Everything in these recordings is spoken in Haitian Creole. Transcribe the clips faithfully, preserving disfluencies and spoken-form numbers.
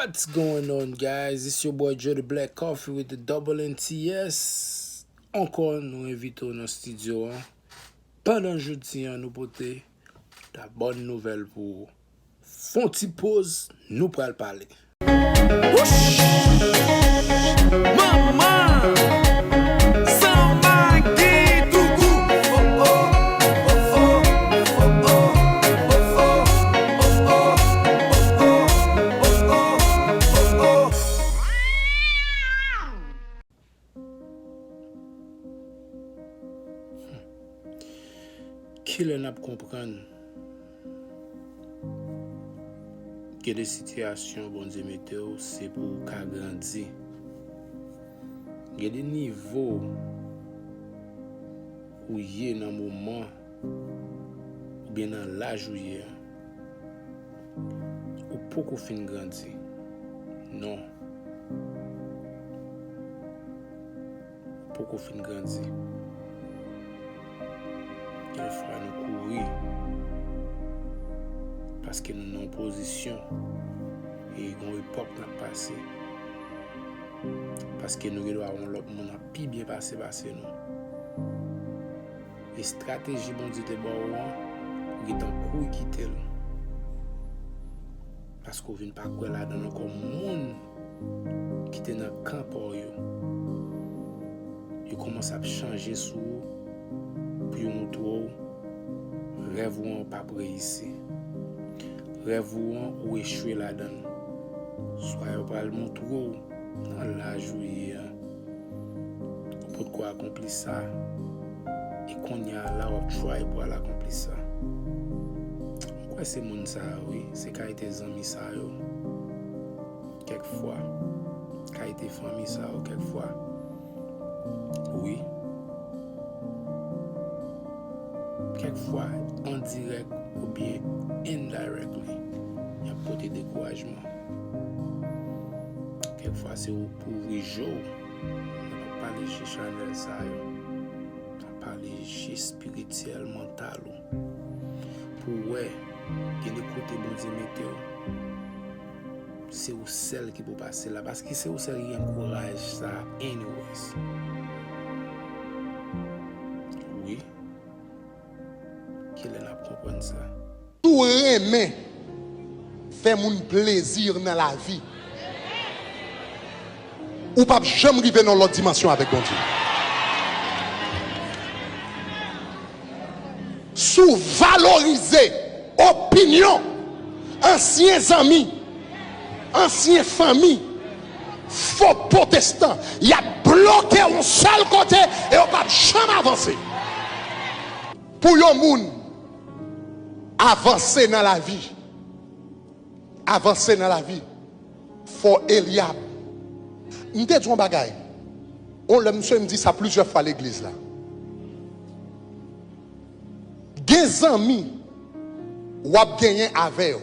What's going on, guys? It's your boy Joe the Black Coffee with the double N T S. Ankò, nou envite w nan estidyo an. Pandan jodi an, nou pote da bòn nouvèl pou ou. Fon ti poz, nou pral pale. Wouch! Manman! San magi dougou! Kilè n ap konprann? Gen de sitiyasyon Bondye mete w, se pou w ka grandi. Gen de nivo ou ye nan moman, oubyen nan laj ou ye a, ou poko fin grandi. Non. Ou poko fin grandi. Gen fwa nou kouri paske nou nan yon pozisyon e gen yon epòk n ap pase. Paske nou gen dwa wè yon lòt moun ap pi byen pase pase nou. Estrateji Bondye te ba w an, ou gentan kouri kite l. Paske w vin pa kwè ladan l ankò. Moun ki te nan kan pa w yo, yo kòmanse ap chanje sou ou pou yo montre w rèv ou an p ap reyisi. Rèv ou an, ou echwe ladan l. Swa yo pral montre w nan laj ou ye a, ou potko akonpli sa, e kounye a la w ap try pou al akonpli sa. M kwè se moun sa yo, wi, se kalite zanmi sa yo. Kèk fwa, kalite fanmi sa yo, kèk fwa, wi. Kèk fwa, andirèk oubyen indirectly, y ap pote dekourajman. Kèk fwa, se ou pou ouvri je w. N ap pale je chanèl sa yo. N ap pale je espirityèl, mantal ou. Pou w wè, gen de kote Bondye mete w, se ou sèl ki pou pase la, paske se ou sèl ki gen kouraj sa a, anyways. Wi. Kilè n ap konprann sa? Si w renmen fè moun plezi nan lavi, ou p ap janm rive nan yon lòt dimansyon avèk Bondye. Si w valorize opinyon ansyen zanmi, ansyen fanmi, fo pwotestan, y ap bloke w yon sèl kote e yo p ap janm avanse. Pou yon moun avanse nan lavi, avanse nan lavi, fò Elyab. M te di yon bagay. On lè, misye, m di sa plizyè fwa legliz la. Gen zanmi w ap genyen avè yo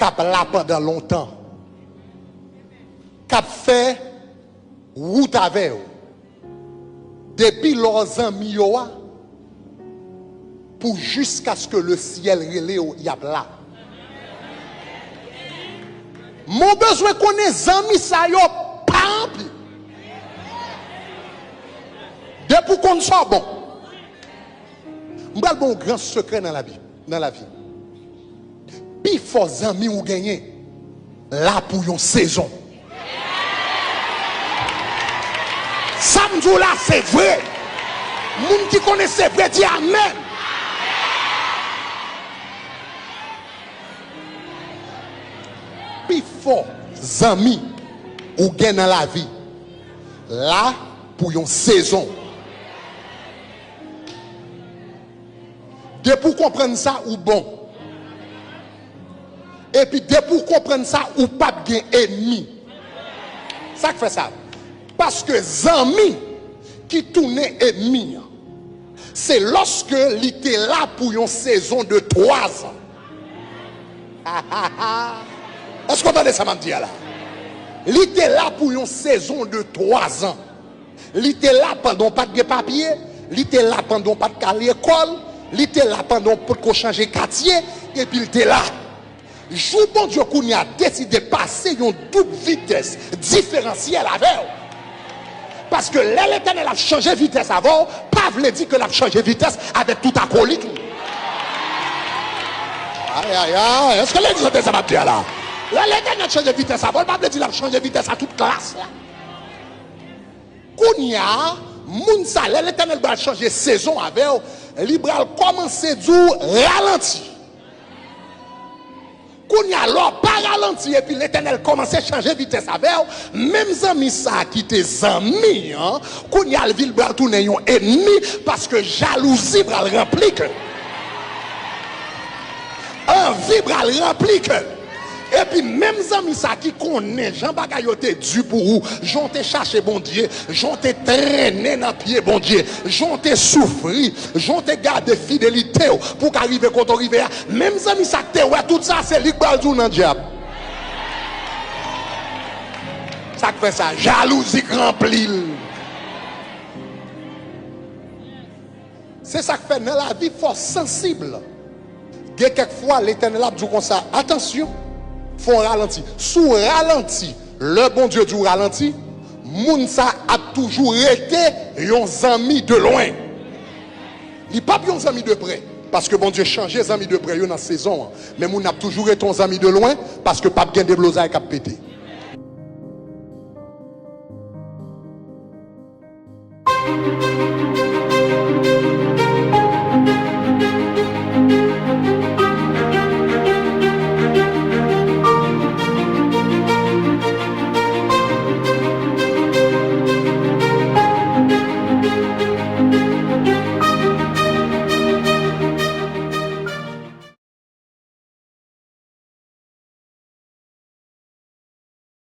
k ap la pandan lontan, k ap fè wout avè yo. Depi lè w zanmi yo a, pou jiskaske lesyèl rele w, y ap la. Men w bezwen konnen zanmi sa yo pa anpil. Depi w konn sa w bon. M pral ba w yon gran sekrè nan lavi, nan lavi. Pi fò zanmi ou genyen la pou yon sezon. Sa m di w la, se vre. Moun ki konnen se vre, di amèn. Pi fò zanmi ou gen nan lavi la pou yon sezon. Depi w konprann sa, ou bon. Epi depi w konprann sa, ou p ap gen ènmi. Sa k fè sa? Paske zanmi ki tounen ènmi an, se lòske li te la pou yon sezon de twazan. Èske w tande sa m ap di a la? Li te la pou yon sezon de twazan. Li te la pandan w pa t gen papye, li te la pandan w pa t ka lekòl, li te la pandan w potko chanje katye, epi l te la. Jou Bondye kounye a deside pase yon doub vitès diferansyèl avè w. Paske lè Letènèl ap chanje vitès avè w, pa vle di ke l ap chanje vitès avèk tout akolit ou. Ay, ay, ay, èske legliz tande sa m ap di a la? Lè Letènèl chanje vitès avè w, pa vle di l ap chanje vitès a tout klas la. Kounye a, moun sa, lè Letènèl pral chanje sezon avè w, li pral kòmanse di w ralanti. Kounye a, lè w pa ralanti epi Letènèl kòmanse chanje vitès avè w, menm zanmi sa a ki te zanmi an, kounye a, l vin pral tounen yon ènmi, paske jalouzi pral ranpli kè l. Anvi pral ranpli kè l. Epi menm zanmi sa ki konnen jan bagay yo te di pou ou, jan w te chache Bondye, jan w te trennen nan pye Bondye, jan w te soufri, jan w te gade fidelite w pou w ka rive kote w rive a, menm zanmi sa k te wè tout sa, se li k pral di w nan dyab. Sa k fè sa? Jalouzi k ranpli l. Se sa k fè nan lavi fò w sansib. Gen kèk fwa Letènèl ap di w konsa, atansyon, fò w ralanti. Si w ralanti, lè Bondye di w ralanti, moun sa ap toujou rete yon zanmi de lwen. Li p ap yon zanmi de prè, paske Bondye chanje zanmi de prè yo nan sezon an. Men moun nan ap toujou rete yon zanmi de lwen, paske p ap gen deblozay k ap pete.